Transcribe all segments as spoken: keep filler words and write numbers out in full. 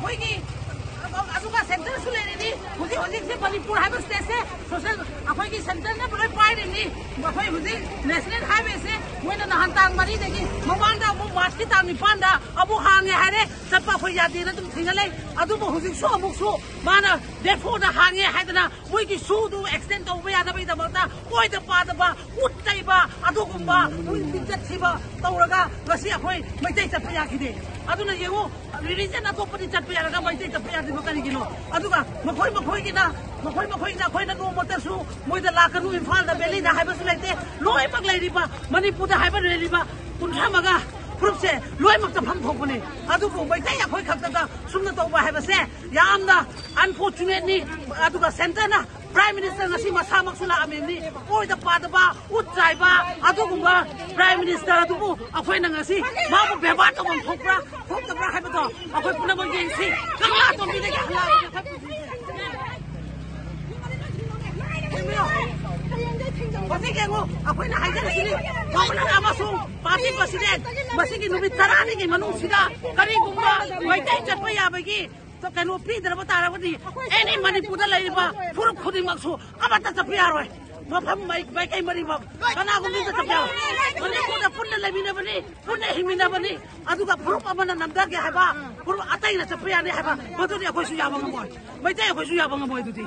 ꯑꯩꯈꯣꯏꯒꯤ ꯑꯗꯨꯒ ꯁꯦꯟꯇꯔꯁꯨ ꯂꯩꯔꯤꯅꯤ꯫ ꯍꯧꯖꯤꯛ ꯍꯧꯖꯤꯛꯁꯦ ꯃꯅꯤꯄꯨꯔ ꯍꯥꯏꯕ ꯁ꯭ꯇꯦꯠꯁꯦ ꯁꯣꯁꯦꯜ ꯑꯩꯈꯣꯏꯒꯤ ꯁꯦꯟꯇꯔꯅ ꯂꯣꯏ ꯄꯥꯏꯔꯤꯅꯤ꯫ ꯑꯩꯈꯣꯏ ꯍꯧꯖꯤꯛ ꯅꯦꯁꯅꯦꯜ ꯍꯥꯏꯋꯦꯁꯦ ꯃꯣꯏꯅ ꯅꯍꯥꯟ ꯇꯥꯡ ꯃꯔꯤꯗꯒꯤ, ꯃꯃꯥꯡꯗ ꯑꯃꯨꯛ ꯃꯥꯔꯆꯀꯤ ꯇꯥꯡ ꯅꯤꯄꯥꯟꯗ ꯑꯃꯨꯛ ꯍꯥꯡꯉꯦ ꯍꯥꯏꯔꯦ꯫ ꯆꯠꯄ ꯑꯩꯈꯣꯏ ꯌꯥꯗꯦꯅ ꯑꯗꯨꯝ ꯊꯤꯡꯉ ꯂꯩ꯫ ꯑꯗꯨꯕꯨ ꯍꯧꯖꯤꯛꯁꯨ ꯑꯃꯨꯛꯁꯨ ꯃꯥꯅ ꯗꯦꯠ ꯐꯣꯔꯗ ꯍꯥꯡꯉꯦ ꯍꯥꯏꯗꯅ ꯃꯣꯏꯒꯤ ꯁꯨꯗꯨ ꯑꯦꯛꯁꯇꯦꯟ ꯇꯧꯕ ꯌꯥꯅꯕꯒꯤꯗꯃꯛꯇ ꯑꯣꯏꯗ ꯄꯥꯗꯕ, ꯎꯠ ꯇꯩꯕ, ꯑꯗꯨꯒꯨꯝꯕ ꯃꯤꯡꯆꯠ ꯊꯤꯕ ꯇꯧꯔꯒ ꯉꯁꯤ ꯑꯩꯈꯣꯏ ꯃꯩꯇꯩ ꯆꯠꯄ ꯌꯥꯈꯤꯗꯦ꯫ ꯑꯗꯨꯅ ꯌꯦꯡꯉꯨ, ꯔꯤꯂꯤꯖꯟ ꯑꯇꯣꯞꯄꯗꯤ ꯆꯠꯄ ꯌꯥꯔꯒ ꯃꯩꯇꯩ ꯆꯠꯄ ꯌꯥꯗ꯭ꯔꯤꯕ ꯀꯔꯤꯒꯤꯅꯣ? ꯑꯗꯨꯒ ꯃꯈꯣꯏ ꯃꯈꯣꯏꯒꯤꯅ, ꯃꯈꯣꯏ ꯃꯈꯣꯏꯅ ꯑꯩꯈꯣꯏꯅ ꯅꯣꯡꯃꯇꯁꯨ ꯃꯣꯏꯗ ꯂꯥꯛꯀꯅꯨ, ꯏꯝꯐꯥꯜꯗ, ꯕꯦꯂꯤꯗ ꯍꯥꯏꯕꯁꯨ ꯂꯩꯇꯦ꯫ ꯂꯣꯏꯅꯃꯛ ꯂꯩꯔꯤꯕ, ꯃꯅꯤꯄꯨꯔꯗ ꯍꯥꯏꯕ ꯂꯩꯔꯤꯕ ꯀꯨꯟꯊ꯭ꯔꯥ ꯃꯉꯥ ꯐꯨꯔꯨꯞꯁꯦ ꯂꯣꯏꯅꯃꯛ ꯆꯠꯐꯝ ꯊꯣꯛꯄꯅꯦ꯫ ꯑꯗꯨꯕꯨ ꯃꯩꯇꯩ ꯑꯩꯈꯣꯏ ꯈꯛꯇꯗ ꯁꯨꯝꯅ ꯇꯧꯕ ꯍꯥꯏꯕꯁꯦ ꯌꯥꯝꯅ ꯑꯟꯐꯣꯔꯆꯨꯅꯦꯠꯅꯤ꯫ ꯑꯗꯨꯒ ꯁꯦꯟꯇꯔꯅ ꯄ꯭ꯔꯥꯏꯝ ꯃꯤꯅꯤꯁꯇꯔ ꯉꯁꯤ ꯃꯁꯥꯃꯛꯁꯨ ꯂꯥꯛꯑꯝꯃꯤꯕꯅꯤ꯫ ꯑꯣꯏꯗ ꯄꯥꯗꯕ, ꯎꯠ ꯆꯥꯏꯕ, ꯑꯗꯨꯒꯨꯝꯕ ꯄ꯭ꯔꯥꯏꯝ ꯃꯤꯅꯤꯁꯇꯔ ꯑꯗꯨꯕꯨ ꯑꯩꯈꯣꯏꯅ ꯉꯁꯤ ꯃꯥꯕꯨ ꯕꯦꯕꯥꯔ ꯇꯧꯐꯝ ꯊꯣꯛꯄ꯭ꯔꯥ, ꯊꯣꯛꯇꯕ꯭ꯔꯥ ꯍꯥꯏꯕꯗꯣ ꯑꯩꯈꯣꯏ ꯄꯨꯝꯅꯃꯛ ꯌꯦꯡꯁꯤ꯫ ꯀꯪꯂꯥ ꯇꯣꯝꯕꯤꯗꯒꯤ ꯍꯜꯂꯛꯑꯕꯅꯤ ꯑꯩꯈꯣꯏ ꯄꯨꯟꯁꯤꯁꯦ꯫ ꯌꯦꯡꯕꯤꯌꯨ꯫ ꯍꯧꯖꯤꯛ ꯌꯦꯡꯉꯨ, ꯑꯩꯈꯣꯏꯅ ꯍꯥꯏꯖꯔꯤꯁꯤꯅꯤ, ꯒꯣꯕꯔꯅꯔ ꯑꯃꯁꯨꯡ ꯄꯥꯔꯇꯤ ꯄ꯭ꯔꯁꯤꯗꯦꯟ, ꯃꯁꯤꯒꯤ ꯅꯨꯃꯤꯠ ꯇꯔꯥꯅꯤꯒꯤ ꯃꯅꯨꯡꯁꯤꯗ ꯀꯔꯤꯒꯨꯝꯕ ꯃꯩꯇꯩ ꯆꯠꯄ ꯌꯥꯕꯒꯤ ꯀꯩꯅꯣ ꯄꯤꯗ꯭ꯔꯕ ꯇꯥꯔꯕꯗꯤ, ꯑꯦꯅꯤ ꯃꯅꯤꯄꯨꯔꯗ ꯂꯩꯔꯤꯕ ꯐꯨꯔꯨꯞ ꯈꯨꯗꯤꯡꯃꯛꯁꯨ ꯑꯃꯠꯇ ꯆꯠꯄ ꯌꯥꯔꯣꯏ꯫ ꯃꯐꯝ ꯃꯥꯏ-, ꯃꯥꯏꯀꯩ ꯃꯔꯤꯃꯛ ꯀꯅꯥꯒꯨꯝꯕ ꯑꯃꯠꯇ ꯆꯠꯄ ꯌꯥꯔꯣꯏ꯫ ꯃꯅꯤꯄꯨꯔꯗ ꯄꯨꯟꯅ ꯂꯩꯃꯤꯟꯅꯕꯅꯤ, ꯄꯨꯟꯅ ꯍꯤꯡꯃꯤꯟꯅꯕꯅꯤ꯫ ꯑꯗꯨꯒ ꯐꯨꯔꯨꯞ ꯑꯃꯅ ꯅꯝꯊꯒꯦ ꯍꯥꯏꯕ, ꯐꯨꯔꯨꯞ ꯑꯇꯩꯅ ꯆꯠꯄ ꯌꯥꯅꯤ ꯍꯥꯏꯕ, ꯃꯗꯨꯗꯤ ꯑꯩꯈꯣꯏꯁꯨ ꯌꯥꯕ ꯉꯝꯃꯣꯏ꯫ ꯃꯩꯇꯩ ꯑꯩꯈꯣꯏꯁꯨ ꯌꯥꯕ ꯉꯝꯃꯣꯏ꯫ ꯑꯗꯨꯗꯤ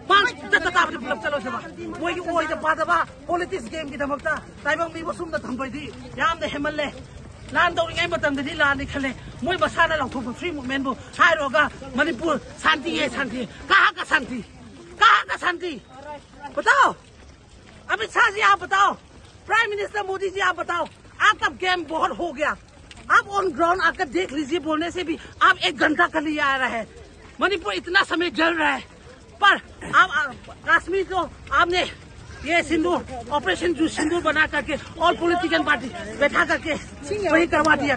ꯃꯥ ꯆꯠꯇ ꯇꯥꯕꯗꯤ ꯄꯨꯂꯞ ꯆꯠꯂꯣꯏꯁꯦꯕ꯫ ꯃꯣꯏꯒꯤ ꯑꯣꯏꯗ ꯄꯥꯗꯕ ꯄꯣꯂꯤꯇꯤꯛꯁ ꯒꯦꯝꯒꯤꯗꯃꯛꯇ ꯇꯥꯏꯕꯪ ꯃꯤꯕꯨ ꯁꯨꯝꯅ ꯊꯝꯕꯩꯗꯤ ꯌꯥꯝꯅ ꯍꯦꯟꯃꯜꯂꯦ꯫ ꯂꯥꯟ ꯇꯧꯔꯤꯉꯩ ꯃꯇꯝꯗꯗꯤ ꯂꯥꯟꯅꯤ ꯈꯜꯂꯦ꯫ ꯃꯣꯏ ꯃꯁꯥꯅ ꯂꯥꯎꯊꯣꯛꯄ ꯐ꯭ꯔꯤ ꯃꯨꯚꯃꯦꯟꯕꯨ ꯍꯥꯏꯔꯨꯔꯒ ꯃꯅꯤꯄꯨꯔ ꯁꯥꯟꯇꯤ ꯍꯦ ꯁꯥꯟꯇꯤ, ꯀꯍꯥ ꯀ ꯁꯥꯟꯇꯤ, ꯀꯍꯥ ꯀ ꯁꯥꯟꯇꯤ꯫ बताओ, अमित शाह जी आप बताओ, प्राइम मिनिस्टर मोदी जी आप बताओ, आपका गेम बहुत हो गया। आप ऑन ग्राउंड आकर देख लीजिए, बोलने से भी आप एक घंटा का लिए आ रहा है। मणिपुर इतना समय जल रहा है, पर आप, आप कश्मीर को आपने ये सिंदूर, ऑपरेशन जो सिंदूर बना करके ऑल पॉलिटिकल पार्टी बैठा करके वही करवा दिया।